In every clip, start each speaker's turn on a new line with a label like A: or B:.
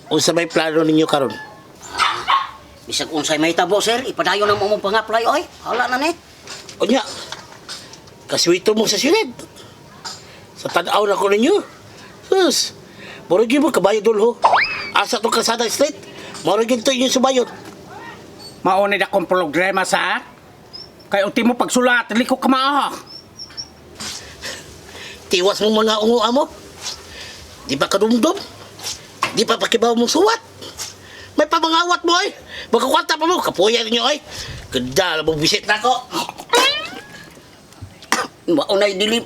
A: Unsa may plano ninyo karon?
B: Bisag unsay mahitabo, sir, ipadayon ang mong pang-apply oy. Hala na ni.
A: Unya, kaswito mo sa syudad. Sa tanaw na ko ninyo. Sus, murag yun mo kabayo dulho. Asa tong kalsada street, murag yun to inyong subayon.
C: Mao ni akong problema, sir. Kay ultimo pagsulat, dili ko kamao.
A: Tiwas mo mga ungo mo. Di ba kadumdum? Di pa pakibaw mong suwat? May pamangawat mo ay. Magkakwanta pa mo, kapuya ninyo ay. Ganda, mong bisit na ako.
B: Mao nay dili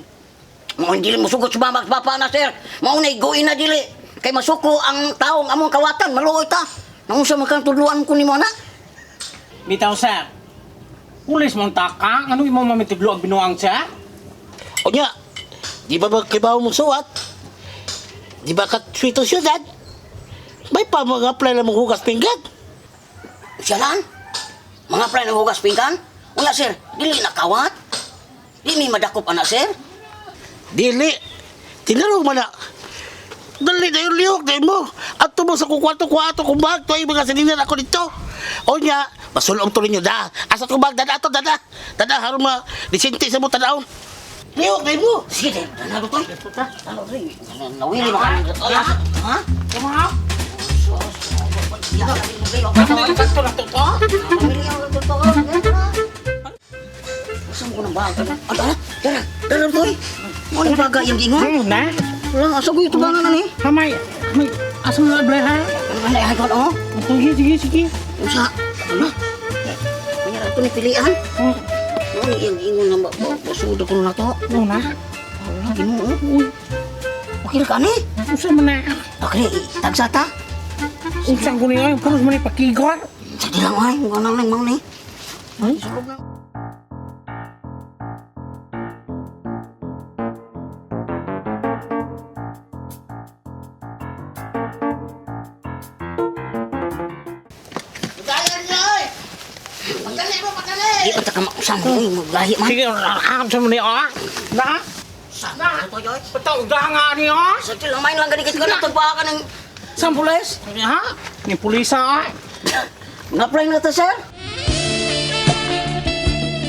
B: mao dili mosugot sa mama at papa na, sir. Mao nay guin na dili. Kay masuko ang taong among kawatan, maluoy ta. Naunsa man kang tudluan ko nimo na?
C: Bitaw, sir. Pulis mong taka, ano imo mamitidlo ang binuang, sir?
A: Unya, di ba magkibaw mong suwat? Di ba kaswito syudad? May pamang-apply na mong hugas pinggan.
B: Siyalan? Mga apply ng hugas pingkan? Unya, sir, dili na kawat. Di mi madakop ana, sir.
A: Dili. Tinarong man na. Dali na yung lihok na mo. At mo sa kukwarto-kwarto kung bag to ay mga sininan ako dito. O niya, masulong to ninyo da. Asa kong bag, dada ato, dada. Dada, harong ma, disente sa mo tanaw. Lihok na mo.
B: Sige, sir, dana toy. Dana toy. Nawili mo ka. Ha?
C: Kamao?
B: Saan
C: Ito na to to?
B: ko ng bag? Ah, dara, dara, dara toy. Mo ni baga yung gingon.
C: Ano na?
B: Wala, asa ko ito ba nga ni?
C: Hamay, hamay, asa mo na ha?
B: Ano na ay oh?
C: Sige, sige, sige.
B: Usa. Ano? Mayroon ito ni pilian.
C: Oh,
B: Mo ni yung gingon na basudo ko na to.
C: ano na?
B: Wala, ginoo.
C: Uy,
B: Okay ra ka ni?
C: usa man na.
B: Okay, tagsa ta.
C: Unsang ko niyo, puros man ni pakigor.
B: Sa dilang ay, mga nang nang mang ni.
C: Ay,
B: Sulog na.
A: Pagdali niya, oy! Pagdali mo, pagdali!
B: Di pa ta ka mausam mo, maglahi man.
C: Sige, aham sa mo niyo, ah. Na?
B: Sa
C: Na?
B: toy oy.
C: Pataw nga niyo, ah.
B: Sa dilang main lang gani ka na tagpa ka ng sampules.
C: Ha? Ni pulisa, ah.
B: Nga-apply na ta, sir.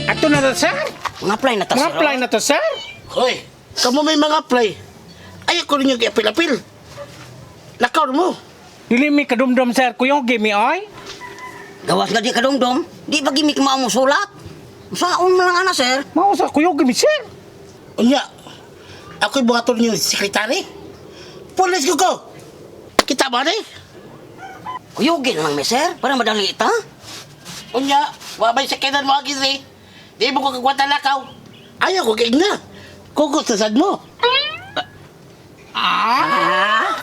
C: Ato na to, sir.
B: Nga-apply na ta, sir.
C: Mga apply na to, sir.
A: Hoy, kamo may mga apply. Ay, ako ninyo apil-apil. Lakaw mo.
C: Dili mi kadumdum, sir. Kuyong gimi, oy.
B: Gawas nga di ka dumdum. Di ba gimik mao mo sulat? Saon man lang ana, sir?
C: Mao sa kuyong gimi, sir.
A: Unya, ako'y buhaton ninyo sekretary. Pulis ko ko. Kita ba ni?
B: Kuyugin lang mi, sir, para madali ta.
A: Unya, wabay sa kenan mo agis eh. Di mo ko kagwata lakaw. Ayaw ko kaig na. Kukos na sad mo.
C: Ah?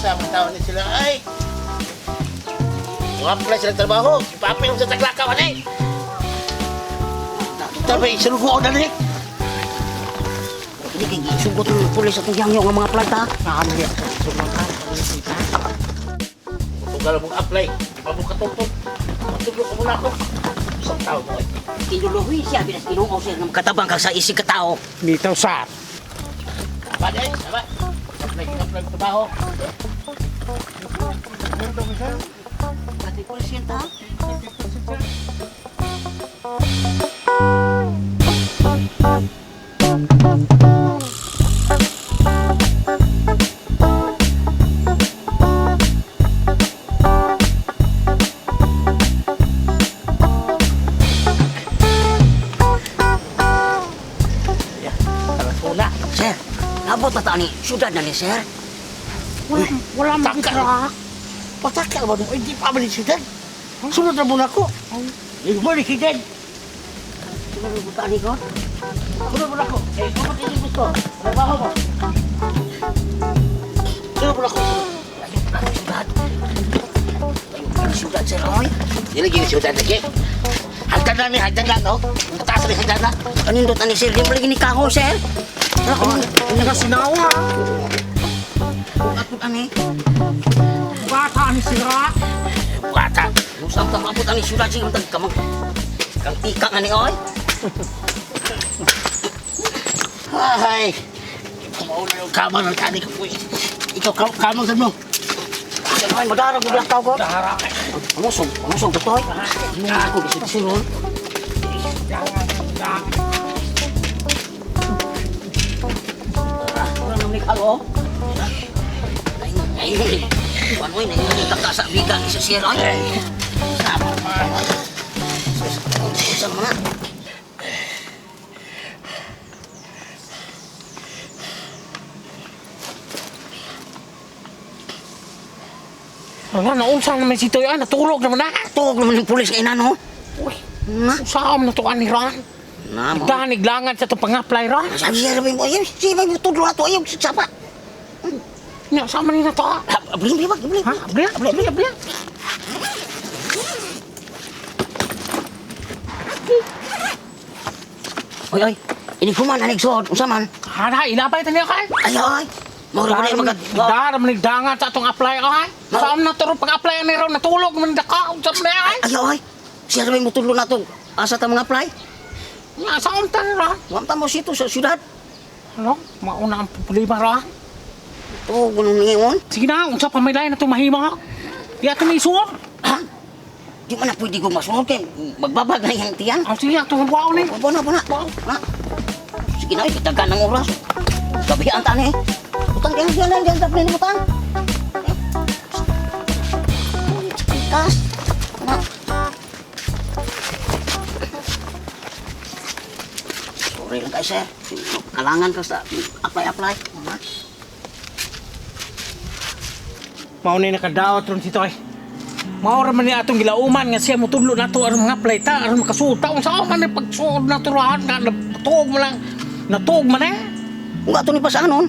A: Sa tao ni sila ay. Mga apply sila trabaho. Ipapil sa taglakaw ani. Tabi, sinuguan na ni.
B: Hindi kay gisugot ng pulis atong yangyo nga mga planta.
C: Ano
A: Tugal mong apply. Ipamukatultol. Matulog ko muna ako. Isang tao mo eh.
B: Tinuluhi siya bilas Ginoo sir nga makatabang ka sa isig ka tao.
C: Dito, sir.
A: Tama eh, tama. Apply, apply trabaho.
B: Pati pulis yan ta.
A: Yeah, tara una.
B: Sir, nabot na ta ni syudad na ni sir.
C: Wala, wala
A: Taka.
C: makitra.
A: Pataka ba mo? Hindi pa man siyudad. Sunod na muna ako. Hindi mo ni siyudad.
B: Sunod na ta ni ko.
A: Sunod muna ako. Eh, kung magiging gusto, trabaho mo. Sunod muna ako.
B: Ayun, syudad. Ayun, syudad sir oy.
A: Dili gini siyudad lagi. Hagdan na ni, hagdan na, no? Ang taas ni hagdan na.
B: Anindot ani sir, di mo lagi ni kaho sir.
C: Oh, Nakasinawa.
B: Abot ani.
C: Bata ni sira.
A: Bata.
B: Usap ta maabot ani syudad sir tag kamang kang tika nga ni oy.
A: Ay. Mauna yung kama ng kani ko po. Ikaw kamang sa mo.
B: Ay, madarag mo blakaw ko.
C: Dara.
B: Amusog, amusog to. Ako bisig sulod. Wala nang nikalo. Ay, ay, ay, ay, sa biga sa sir ay. Sama. Sama na.
C: Wala na unsa naman si Toy, natulog naman na.
B: Tuog naman yung pulis kay nano.
C: Uy,
B: Na.
C: unsa man to ani ron?
B: Na mo.
C: Danig langan sa itong pang-apply ron.
B: Sabi siya sabi mo, ayun, siya may tudlo ato, ayun, sapa.
C: Nya, sama ni na to.
B: Abli, abli, abli.
C: Ha? Abli, abli, abli, abli.
B: Oy, oy. Ini human anig suod, unsa man?
C: Hara, ilabay ta niya kay.
B: Ay, ay. Mao ra ba magad.
C: Dara man dangan sa atong apply ay. Saan na turo pag-apply ni ron natulog man daka unsa man ay.
B: Ay, ay. Siya sabi mo tudlo na to. Asa ta mga apply?
C: Nya, saan ta ni ron?
B: Wa ta mo sito sa syudad.
C: Ano? Mauna ang problema ron.
B: To gunong ningon.
C: Sige na, unsa pa may lain na itong mahimo? Di ato may isuot.
B: Ha? Di man na pwede ko masunod kay magbabag na yung tiyan.
C: Oh, sige, atong buwaon ni.
B: Bona, bona. Na. Sige na, itagan ng oras. Gabi ang tani. Utang diyan, diyan, diyan, diyan, diyan, utang. Kas. Na. Sorry lang kayo, sir. Kalangan ka sa apply, apply. Na.
C: Mao ni nakadawat ron si Toy. Mao ra man ni atong gilauman nga siya motudlo nato aron mga apply ta aron makasuot ta. Unsa man ni pagsuod nato ron nga natuog man lang. Natuog man eh.
B: Kung ato ni pasanon,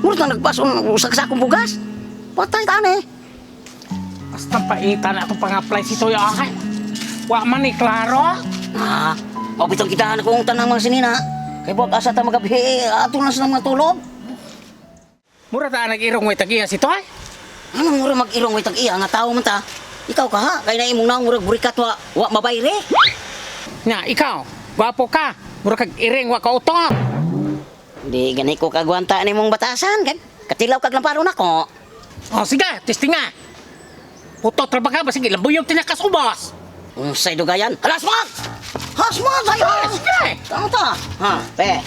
B: murot na nagpason sa sakong bugas. Patay tani.
C: Basta paitan atong pang-apply si Toy ay. Wa man ni klaro.
B: Ah, mabitong kita na kung tanang mga sinina. Kay buwag asa ta magabi, ato na sa mga tulog.
C: Mura ta nag-irong way tagiya si Toy.
B: Ano mura mag-irong way tag-iya nga tao man ta? Ikaw ka ha, kay na imong naong murag burikat wa wa mabayre.
C: Nya ikaw, gwapo ka. Mura kag iring wa ka utot.
B: Di gani ko kagwanta nimong batasan kay katilaw kag lamparo nako.
C: Oh sige, testing nga. Putot ra ba ka basig ilambuyog tinakas ubos.
B: Unsay dugayan? Halas mo! Halas mo sayo.
C: Sige.
B: Tama ta. Ha, pe.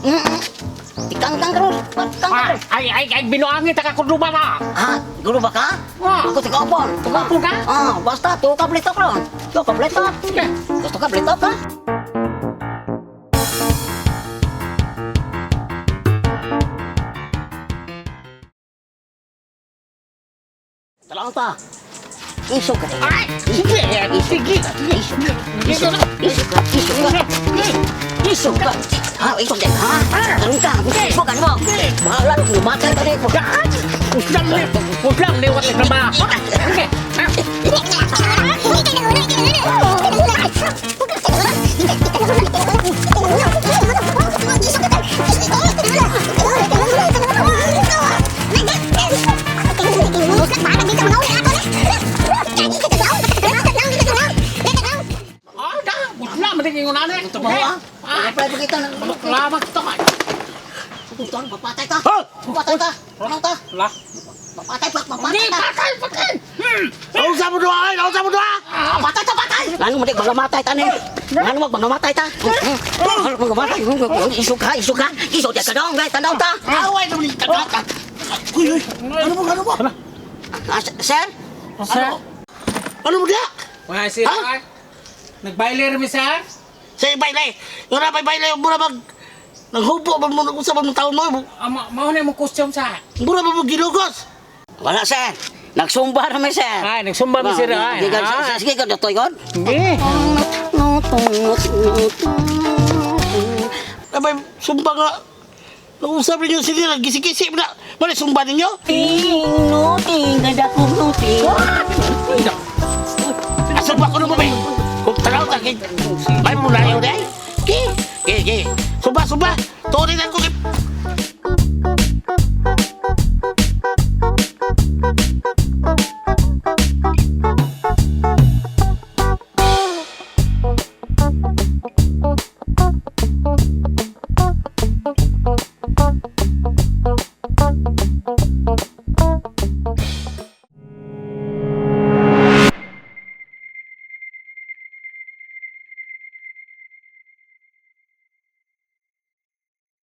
B: Mm. Tikang-kang karon, tikang
C: Ay,
B: karon.
C: ay, ay, ay binuangin ta ka kuduba na.
B: Ha, gulo ba ka?
C: Ah.
B: Ako tiga-upon.
C: Tiga-upon ka?
B: Ah, basta tuwa ka blito karon. Tuwa ka blito.
C: Sige.
B: Gusto ka blito ka? Talaw ta. Isog ka.
C: Ay, sige, sige.
B: Isog ka. Isog ka. Isog ka. Isog ka. Isog ka. Ha, isog ka. Ha? Tarong ka. Isog ka mo. Bahala ka. Lumatay ka dito.
C: Uslam ni, uslam ni wat trabaho. Sige. Ah. Ah, da, uslam ni ingon ani.
B: Ito ba ha?
C: Ah,
B: Apply pa kita.
C: lamang to.
B: Utang, papatay ka.
A: Ha?
B: Papatay ka. Ano ta?
C: La.
B: Papatay pa, papatay
C: Hindi,
B: ta.
C: patay, patay.
A: Unsa mo duha ay, unsa mo duha?
B: Patay ta, patay. Lalo mo di magamatay ta ni. Lalo mo magamatay ta. Lalo mo magamatay. Isog ka, isog ka. Isog ka dong, gay tanaw ta.
A: Away naman ni taga. Uy, uy. Ano mo, ano mo?
B: Ah, sir?
C: Sir?
A: Ano mo diha?
C: Wala sir.
A: Ha?
C: Nagbaile mi sir.
A: Sa baile. Wala pa baile, mura mag naghubo man mo unsa man mo taon mo.
C: Ah, mao na imong costume sa.
A: Mura ba mo gilugos?
B: Wala sir. Nagsumba na mi sir.
C: Ay, nagsumba mi sir. Ay.
B: Sige, sige, sige, toy god.
C: Sige.
A: Abay, sumba nga. Nausap ninyo sila, gisi-gisi mo na. Mali, sumba ninyo?
B: Ting, nuting, ganda kong nuting.
A: Asa ba ko naman ba? Kung tanaw ta, kay... May mulayo na eh. Ki, ki, ki. Sumba, sumba. Tuloy na ko kay...